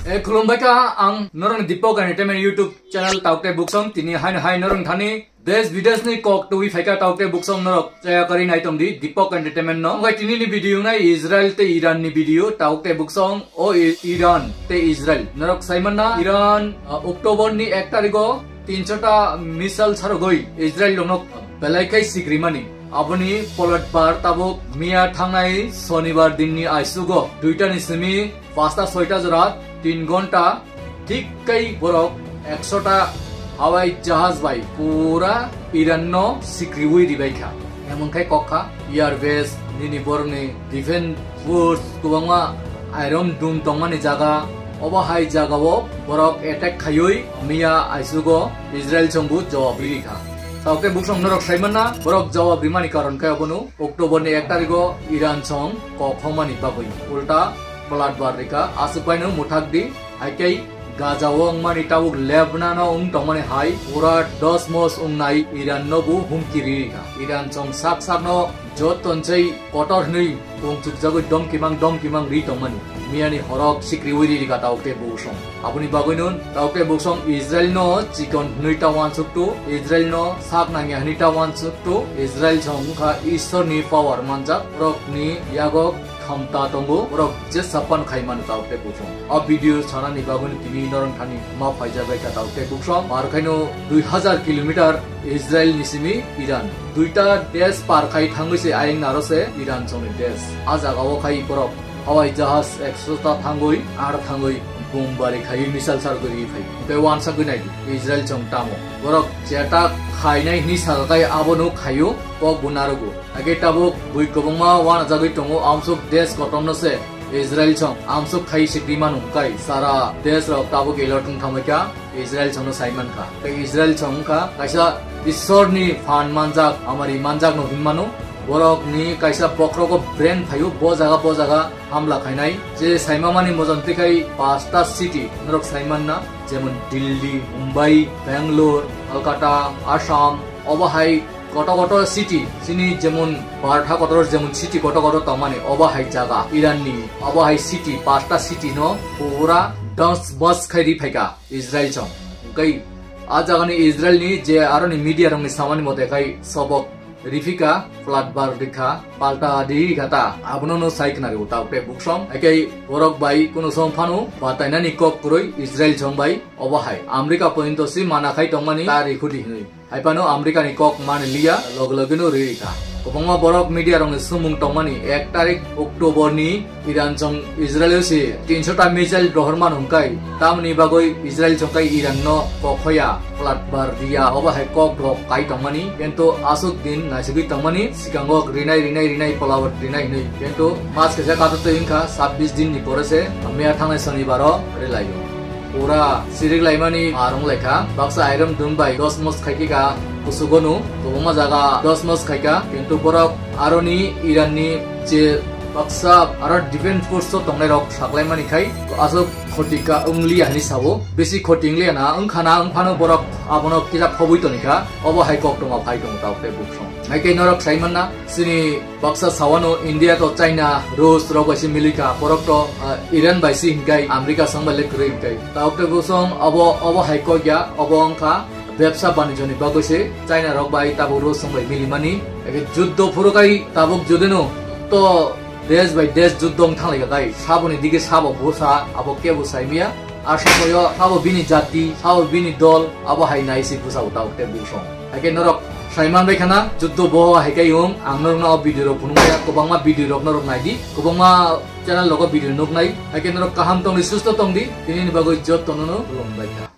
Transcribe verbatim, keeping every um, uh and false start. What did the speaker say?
E, khulumbai kha, ang norok Deepak Entertainment YouTube channel Taukte Buksong, tini haino hai norok thani des bides ni kok twi phaikha Taukte Buksong norok chaya kari nai tong di Deepak Entertainment no. Oke, tini ni video nai Israel te Iran ni video Taukte Buksong o I-, Iran te Israel. Norok saimanna Iran, uh, October ni ek tarikh o tinso ta missile sarogoi Israel rokno belai khai sikrimani. Aboni polot bar tabuk miya thangnai Sonibar dinni aisugo duita ni simi pasta soita jora tin gonta thik kai borok ekso ta hawai jahaj bai pura Iran no sikriwi ribai kha. Emon khai kok kha air base nini borokni defense force kwbangma iron dum tongmani jaga, obo hai jagao borok attack khaiwi miya aisugo Israel chongbu jawab riri kha. Taukte Buksong norok saimanna borok jawab rimani karon khe obono October ni ek tarikh o Iran chong kok hongmani bagwi ulta palat bar rikha. Aswk baino muthak di, hai khe Gaza o wngmani tabuk Lebanon o wng tongmani hai pura dos mos wngnai Iran no bo humki riri kha. Iran chong sak sak no joto nsai kotor hwnwi kung chukjagwi domkimang domkimang ri tongmani. Miyani horok sikriwi riri kha Taukte Buksong. Aboni bagwi nun Taukte Buksong Israel no chikon hwnwi ta wansuk tu, Israel no sak nangya hwnwi ta wansuk tu, Israel chong wngkha Ishwar ni power manjak, borok ni yago khamta tongo, borok jesa pan khai mano Taukte Buksong. A video sanani bagwi tini norok thani ma phaijak bai kha Taukte Buksong. Mar khaino dui hazar kilometer Israel ni simi Iran. Duita desh par khai thangwi se ayang naro se Iran chongni desh. A jaga o khai borok hawai jahaj ekso ta thangwi, ar thangwi bombari khai missile sar guri phai. Tei wansagwi nai di, Israel chong tamo. Borok jeta khainai hini saka khai abono khaio, kok bo narogo. Age tabuk bui kwbangma wanajagwi tongo, amsuk desh kotorno se Israel chong amsuk khai sikri manu kai sara desh rok tabuk alert wng thamai kha. Israel chongno sai mankha. Tei Israel chong wngkha kaisa Ishwar ni phan manjak, amari manjak no hin mano. Borok ni kaisa bokhrogo brain phaio, bo jaga bo jaga hamla khainai. Je saima mani mojon tikhai pasta city norok sai manna, jemon Delhi, Mumbai, Bangalore, Kolkata, Assam, obo hai koto koto city, chini jemon Bharat ha kotor jemon city koto koto tongmani, obo hai jaga Iran ni, obo hai city, pasta city no pura dos bas khai ri phaikha. Israel chong. Hwnkhe a jagani Israel ni je aroni media rokni samani mote khai sobok rifika, flat bar rikha, palta di kata. Abono no sai khna rio Taukte Buksong. Haikhai borok bai kuno song phano batainani kok kwrwi Israel chong bai obo hai. America pointo si mana khai tongmani ta rikhudi hinwi. Haipano America ni kok mani liya, loge loge no ri rikha. Kwbangma borok media rokni sumung tongmani ek tarik October ni Iran chong Israel o se tinso ta missile rohor mano hwnkhe, tamoni bagwi Israel chong kai Iran no kok hoya, flat bar riya, obo hai kok rok kai tongmani, kintu aswk din naisugwi tongmani, sikango rinai, rinai, rinai, polawat rinai hinwi, kintu mas kaisa kato twi wngkha, sabbish din ni pore se, miya thangnai Sonibar o rilai o. Pura sirik laimani ar wng laikha, baksa iron dum bai dos mos khaikhe ka kusugo no, kwbangma jaga dos mos khaikha, kintu borok aroni Iran ni je baksa aro defense force o tongnai rok saklaimani khai aswk khoti ka wngliya hinwi sao, bisi khoti wngliya na wngkha na wngphano borok abono kisa phobwi tonikha, obo hai koktwma phai tongo Taukte Buksong. Haikhe norok sai manna, chini baksa sawano India to China, Rus rok bai se milikha, borok to, ah, Iran bai se hinkai America song bai le kwrwi hinkai. Taukte Buksong obo, obo hai kokya, obo wngkha bebsa banijoni bagwi se China rok bai tabuk Rus song bai milimani. Eke juddo phuru kai tabuk judino to desh bai desh juddo wng thanglaikha kai. Saboni dige sabo busa, abo kebo saimiya. Ar saboyo sabo bini jati, sabo bini dol, abo hai nai se busa Taukte Buksong. Haikhe norok sai manbai khana, juddo bo hai kai wng, ang norokno o video rok phunukmaya, kwbangma video rok norok naidi, kwbangma channel rogo video nuknai. Haikhe norok kaham tongdi, susto tongdi, tinini bagwi jottono no khulumbai kha.